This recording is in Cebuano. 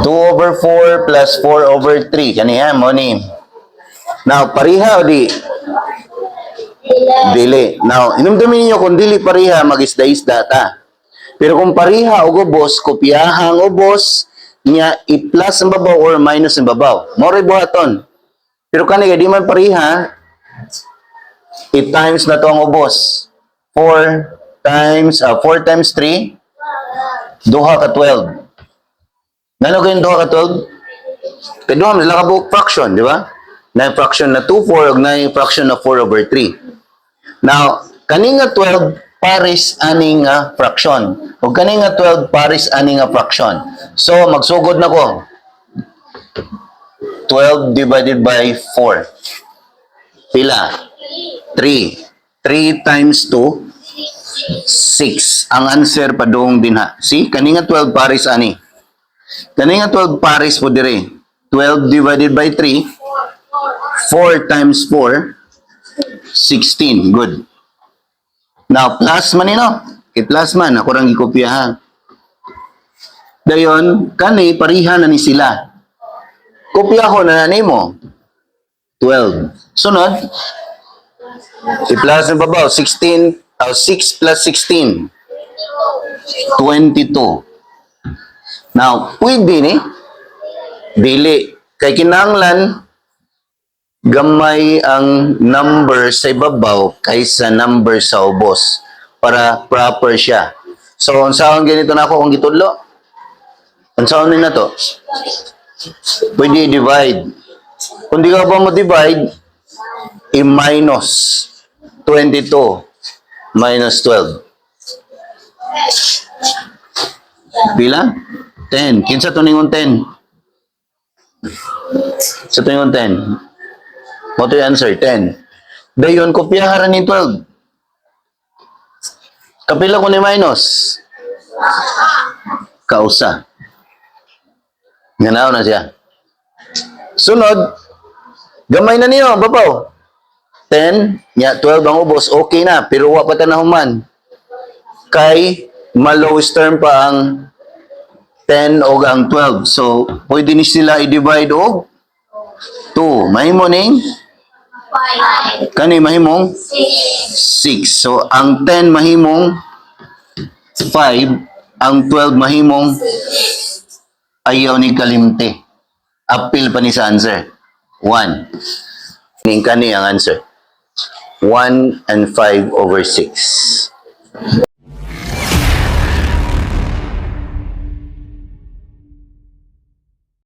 2 over 4 plus 4 over 3. Kaniya, mo ni. Now, pariha o di? Dili. Now, inumdumin ninyo kung dili pariha, mag-isda-isda ta. Pero kung pariha og ubos, kopyaha ang ubos, niya i-plus ang babaw or minus ang babaw. Mao ray buhaton. Pero kani kay di man pariha, i-times na to ang ubos. 4 times 3, duha ka 12. Ngano kayong duha ka 12? Kay duha man sila ka buok fraction, di ba? Na fraction na 2, 4, ug na fraction na 4 over 3. Now, kani nga 12 pares ani nga fraction. Ug kani nga 12 pares ani nga fraction. So, magsugod na ko. 12 divided by 4. Pila? 3. 3 times 2, 6. Ang answer padung dinha. See? Kani nga 12 pares ani. Kani nga 12 pares po dire. 12 divided by 3, 4 times 4, 16. Good. Now, plus man no? I-plus man. Ako rang gikopya ha. Dayon, kani, pariha na ni sila. Kopya ko na nimo. 12. Sunod, i-plus ng babaw, 16, 6 plus 16, 22. Now, pwede ni, dili. Kay kinahanglan, gamay ang number sa ibabaw kaysa number sa ubos para proper siya. So, unsaon ganito na ako kung gitudlo? Unsaon ni na to? Pwede i-divide. Kung di ka ba mo divide, i-minus 22 minus 12. Pila? 10. Kinsa to ningon 10? Sa to ningon 10? Mao to yung answer? 10. Dayon, kopyahan ni 12. Kapila ko ni minus? Kausa. Nganaw na siya. Sunod, gamay na niyo, babaw. 10, nya 12 ang ubos, okay na, pero wa pa ta nahuman. Kay ma-lowest term pa ang 10 og ang 12. So, pwede ni sila i-divide og 2. Mahimo ning 5, kani mahimong 6, 6. So, ang 10 mahimong 5, ang 12 mahimong ayaw ni kalimte. Apil pa ni sa answer. 1. Ning kani ang answer. 1 and 5 over 6.